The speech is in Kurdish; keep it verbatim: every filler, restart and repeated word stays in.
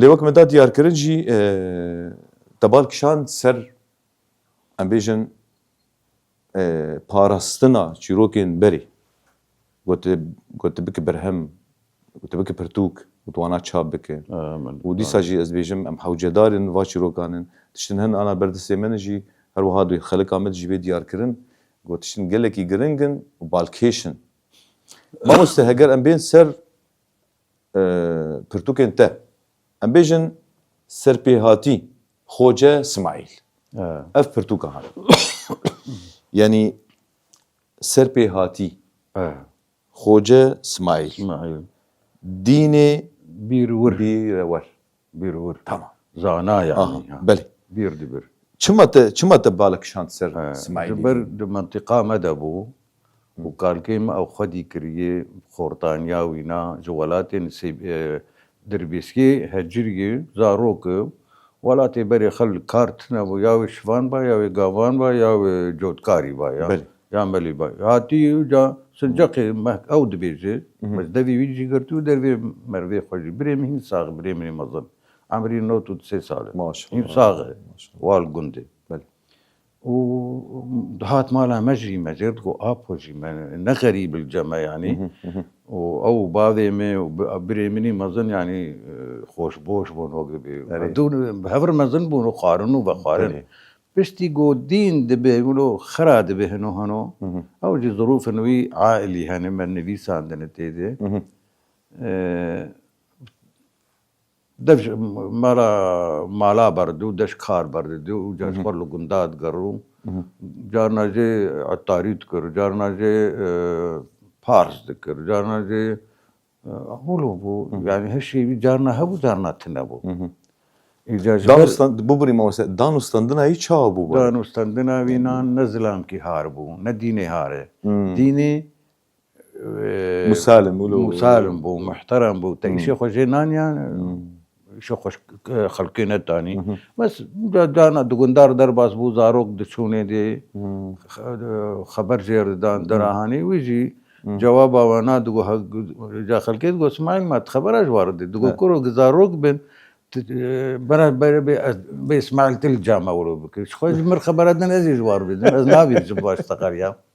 Lê wek me da diyarkirin jî, e, te bal kişand ser, em bêjin, e, parastina çîrokên berê. Got, got bike berhem, got bike pirtûk, got wana çap bike. Amin. Û dîsa jî ez dibêjim, em hewcedarên va çîrokan in. Tiştin hin ana ber destê me ne jî, her wiha di xelika me de jî bê diyarkirin. Got tiştin gelekî giring in û balkêş in. Mamoste, heger em bên ser e, pirtûkên te. Em bêjin Serpêhatî Xoce Simaîl. E. Ev pirtûka hene. Yanî Serpêhatî E. Xoce Simaîl. Simaîl. Dînê Bîr wir. Bîrewer. Bîr wir. Tamam. Zana yani. Aha, ya. Belê. Bîr dibir. Çima te, çima te bala kişand ser He, Simaîlî? Ji ber di mentiqa me de bû û kalkê me ew xwedî kiriye, xortaniya wîna ji welatên Sê-, e, Dirbêskê, Heciriyê, Zarok, welatê berê xelk kar tune bû, ya wê şivan ba, ya wê gavan ba, ya wê cotkarî ba ya. Belê. Ya melî ba. Hatî ca sinceqê mehk ew dibêje, Mhm. ez devê wî jî girtî û dervê mervê xwe jî. Birê min hîn sax, birê min ê mezin. Emrî nod û sê sal e. Maşallah. Hîn sax e. Maşallah. Wal gundê. Belê. Û hat mala me jî, me jê digo apo jî me ne xerîb il ceme yanî. Mhm, mhm. Û ew bavê me û bi-, birê min î mezin yanî, e, xoşboş bûn wek dibê. Erê. Dû, bi hevir mezin bûn û xwarin û vexwarin. Belê. Piştî ku dîn dibe, wilo xira dibe hino hino. Mhm. Ew jî zirûfin wî ailî hene, me nivîsandine tê de. Mhm. E, dev ji mala, mala berdû, dev ji kar berdidû û ca ji Mhm. xwe li gunda digerû. Mhm. Carna jê etarî dikir, carna jê, e, pars dikir, carna jê, e, wilo bû. Mhm. Yani her şey wî carna hebû, carna tune bû. Mhm. Îca ji Dan ber û stand-, bûbirî mawese, dan û standina wî çawa bû? Dan û standina wî nan ne zilamkî har bû, ne dînê har e. Hmm. Dînê, e, Musalim, wilo. Musalim bû, muhterem bû. Te Hmm. îşê xwe jê naniya, Hmm. îşê xwe ş-, xelkê netanî. Mhm. Bes, ca-, carna di gundar derbas bû, zarok diçûnê dê, Hmm. xe-, xeber jê re didan, Hmm. derahanê wî jî Hmm. cewaba wana digo, he-, ca xelkê digo, Smaîl ma tu xebera ji wa re dê. Digo, He. kuro, gi zarok bin, tu, e, bera, bera bê, ez, bê Smaîl tu li cama wilo bikir. Ji xwe ji mir xebera din ez ê ji wa re bêjim. Ez nabêjim baş teqeriya.